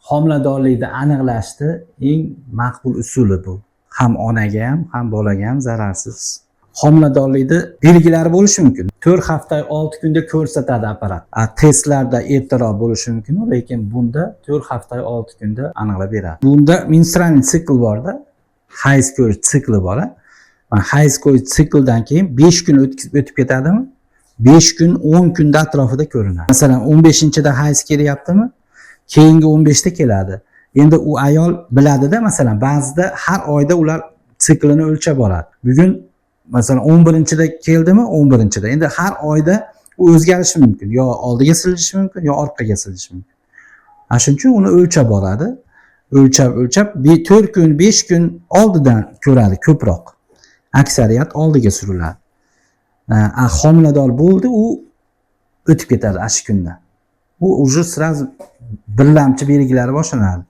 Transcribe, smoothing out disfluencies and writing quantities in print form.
Homiladorlikni aniqlashni eng maqbul usuli bu. Ham onaga ham, ham bolaga ham zararsiz. Homiladorlikni belgilari bo'lishi mumkin. 4 hafta 6 kunda ko'rsatadi apparat. Testlarda ertaroq bo'lishi mumkin, lekin bunda 4 hafta 6 kunda aniqlab beradi. Bunda менструальный sikl borda, hayz ko'rish sikli bor. Mana, hayz ko'rish sikldan keyin 5 kun o'tib ketadimi? 5 kun, 10 kunda atrofida ko'rinadi. Masalan, 15-da hayz kelyaptimi? Keyingi 15 ta keladi. Endi u ayol biladida, masalan, ba'zida har oyda ular siklini o'lchab boradi. Bugun, masalan, 11-da keldimi? 11-da. Endi har oyda u o'zgarishi mumkin. Yo oldiga siljishi mumkin, yo orqaga siljishi mumkin. Ana shuning uchun uni o'lchab boradi. O'lchab, o'lchab 4 kun, 5 kun oldidan ko'radi ko'proq. Aksariyat oldiga suriladi. Homilador bo'ldi, u o'tib ketadi ana shu kunda. U уже сразу birlamchi belgilari boshlanadi.